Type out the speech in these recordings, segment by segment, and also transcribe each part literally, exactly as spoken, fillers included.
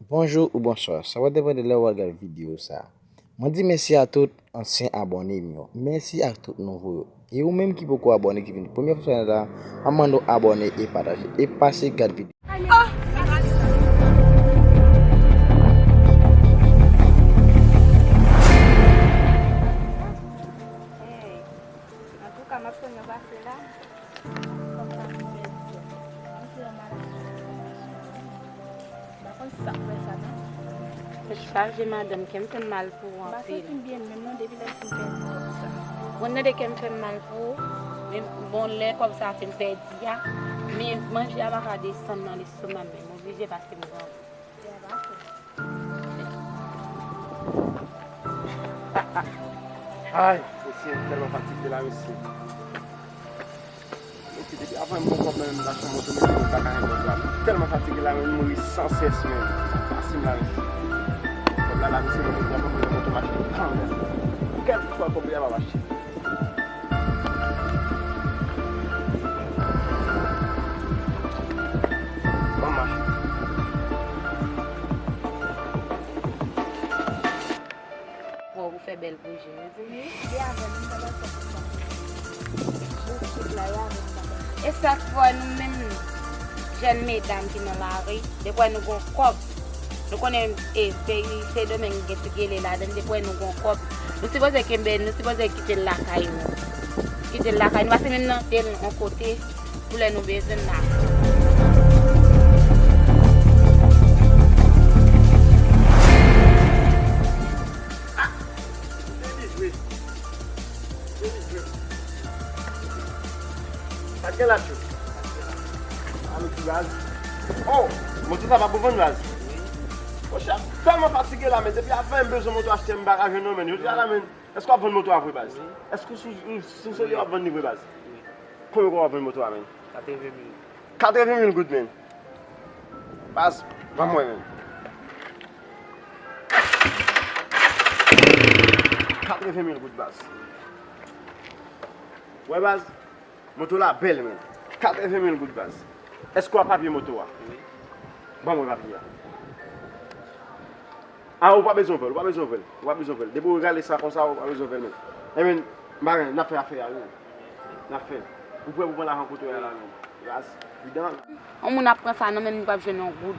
Bonjou ou bonswa, sa va depann de lè w al gad videyo sa a. Mwen di mèsi a tout ansyen abòne m yo. Mèsi ak tout nouvo yo. E ou menm ki poko abòne, ki vin premye fwa sou chanèl la, m ap mande w abòne e pataje. E pase gad videyo. Hey, antouka, m ap tann yo pase la. Kòb sa pou pèdi. M te an maladi. M pa konn sa k fè sa, non. Tèt chaje, madanm, kè m fè m mal pou ou anpil. M pa santi m byen menm, non, depi lè m fin pèdi kòb sa. Bon, tande, kè m fè m mal pou ou, men bon, lè kòb sa fin pèdi a, men manje a pa ka desann nan lestoma m menm, oblije pase m granmoun. Ay, mesye, m tèlman fatige la, mesye. Mesye, depi avan m gon kòb nan men m, m ta achte yon moto, mesye, m pa ka jwenn moto a. M tèlman fatige la, men m mouri san sès, men. Sa fasil la, mesye. Kòb la, la, mesye, mwen, mwen, mwen, mwen, moto m achte tan, men. Kèlkeswa kòb li a, m ap achte. Ban m mache. Bon, ou fè bèl pou je, wi. Wi, li avè m, m ta pral fè pou sa. Boutik la, li avè m, m ta pral fè. E sa k fè nou menm jèn medam ki nan lari, depi nou gon kòb, nou konnen, e, peyi Sendomeng gen ti gele ladan l, depi nou gon kòb, nou sipoze kenbe l, nou sipoze kite l lakay nou. Kite l lakay nou, pase menm nan te l yon kote pou lè nou bezwen l la. Ah! Baby Drip. Baby Drip. Sa gen la, tchou. Alo, ti baz. Oh, moto sa pa pou vann, baz. Monchè, m tèlman fatige la, men depi avan m bezwen moto achte, m pa ka jwenn non, men. Jodi a la, men, èske w ap vann moto a vre, baz? Èske w sou, sou serye w ap vann li vre, baz? Konbyen w ap vann moto a, men? Katreven mil. Katreven mil goud, men. Baz, ban m wè, men. Katreven mil goud, baz. Wè, baz, moto la bèl, men. Katreven mil goud, baz. Èske w ap papye moto a? Wi. Ban mwen papye a. Ah, ou pa bezwen vòl, ou pa bezwen vòl, ou pa bezwen vòl. Depi ou regale sa konsa, ou pa bezwen vòl, men. Ebyen, m pa gen, n ap fè afè a, wi. N ap fè. Ou prè pou pran lajan kote w ye la, men. Ras, vidan. Yon moun ap pran sa nan men m, li p ap jwenn yon goud.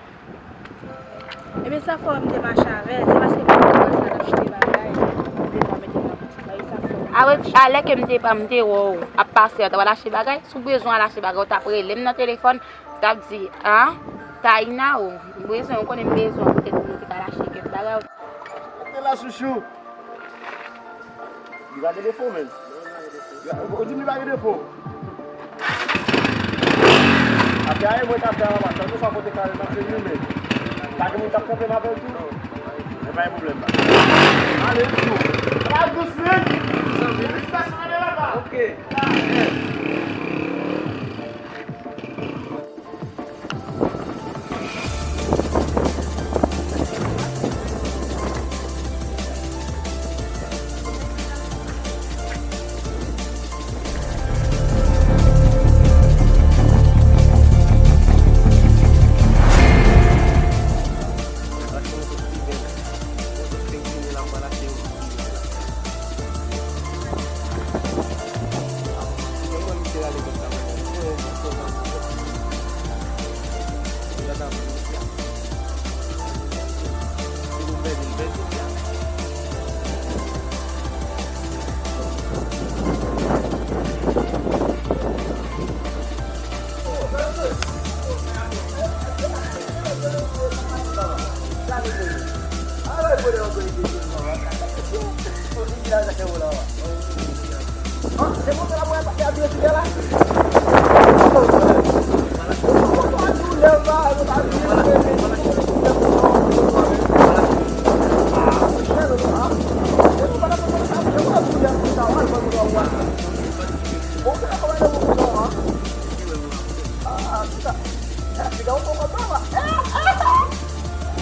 Ebyen, sa fè m te mache avè l, se paske m te pran sa l ap achte bagay, m te pran mete nan boutik la, e sa fè m te mache. Alè ke m te pa, m te wè w ap pase a, w t ap al achte bagay, si w bezwen al achte bagay, w t ap rele m nan telefòn, w t ap di, ah, Taina, o, m bezwen, ou konnen m bezwen, poutèt nou te ka al achte kèk bagay. Rete la, chouchou. Li pa gen defo, menm. Ou di m li pa gen defo. Apre a, e mwen k ap fè anba, tankou sa kote kare nan fini, men pa gen moun k ap kanpe m avè l tou. Men pa gen pwoblèm, pa. Ale, tou. Ala dous, men. Felisitasyon, ale laba. Ok.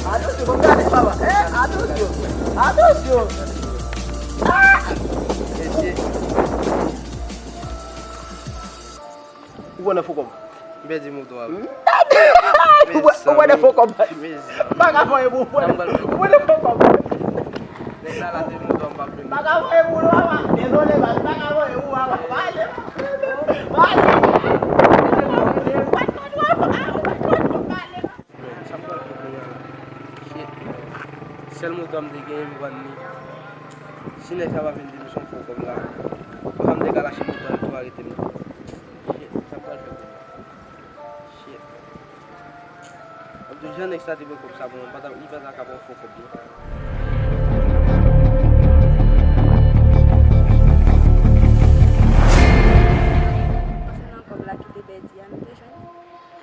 Atansyon, ban m gade, papa. Eh, atansyon. Atansyon. Ah! Mesye. Ou pran nan fo kòb. M pèdi moto a. Ou pran, ou pran Fo kòb. M pa ka voye pou ou. Ou pran fo kòb. Nèg la la te mouton m pa vle. M pa ka voye pou ou, papa. Dezole, baz. M pa ka voye pou ou, papa. Pale. Pale. Sa m pral fè kounye a? Shit. Sèl mouton m te genyen, m vann li. Si nèg sa pa vin di m se yon fo kòb la, m te ka lache mouton an tou, arete m tou. Shit, sa m pral fè kounye a? Shit. Antou, jan nèg sa te pran kòb sa pou mwen, li pa ta ka pran fo kòb non. Konsènan kòb la ki te pèdi a, nou te jwenn?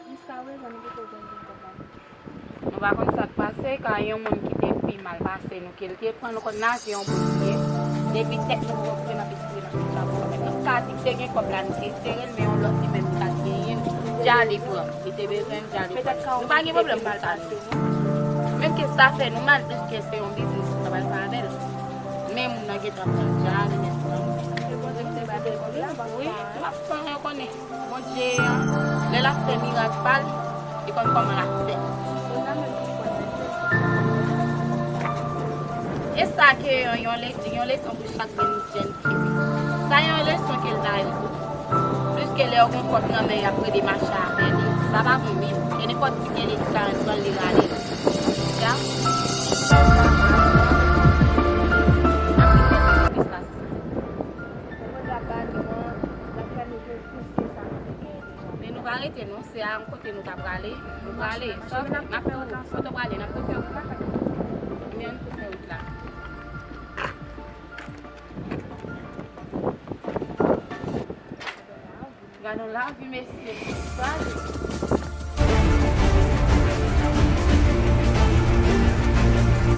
Jiskaprezan, nou poko jwenn kòb la. Nou pa konn sa k pase, ka yon moun ki te pi mal pase nou, ke l te pran nou kòm n a se yon polisye, depi tèt nou pran koupe n ap espere n ap fè sa pou nou. Tout sa di te gen kòb la, nou te sere l, men yon lòt li menm li pa t genyen l, dja li pran. Li te bezwen l, dja li pran. Nou pa gen pwoblèm pou sa. Menm ke sa fè nou mal, piske se yon biznis nou ta pral fè avè l. Men moun nan gentan pran l dja, li menm pran l. Wi, m ap fè yon konnen. Bondye, lè l ap fè mirak pa l, li konn kòman l ap fè. E sa ke yon, yon le-, yon leson pou chak grenn jèn fi. Sa yon leson ke l ta ye tou. Pliske lè yo gen kòb nan men y ap rele mache avè li. Sa pa bon menm. E nenpòt ki gen li ki ka pran li rale. Sa. Bondye ap ba nou an, l ap fè nou jwenn plis ke sa nou te genyen deja. Men nou pa rete non, se a yon kote nou ta prale. Nou prale. Sa w fè, n ap tou fè wout la ansanm. Kote w prale, n ap tou fè wout la. Men ann tou fè wout la. Gad yon lavi, mesye. Prale.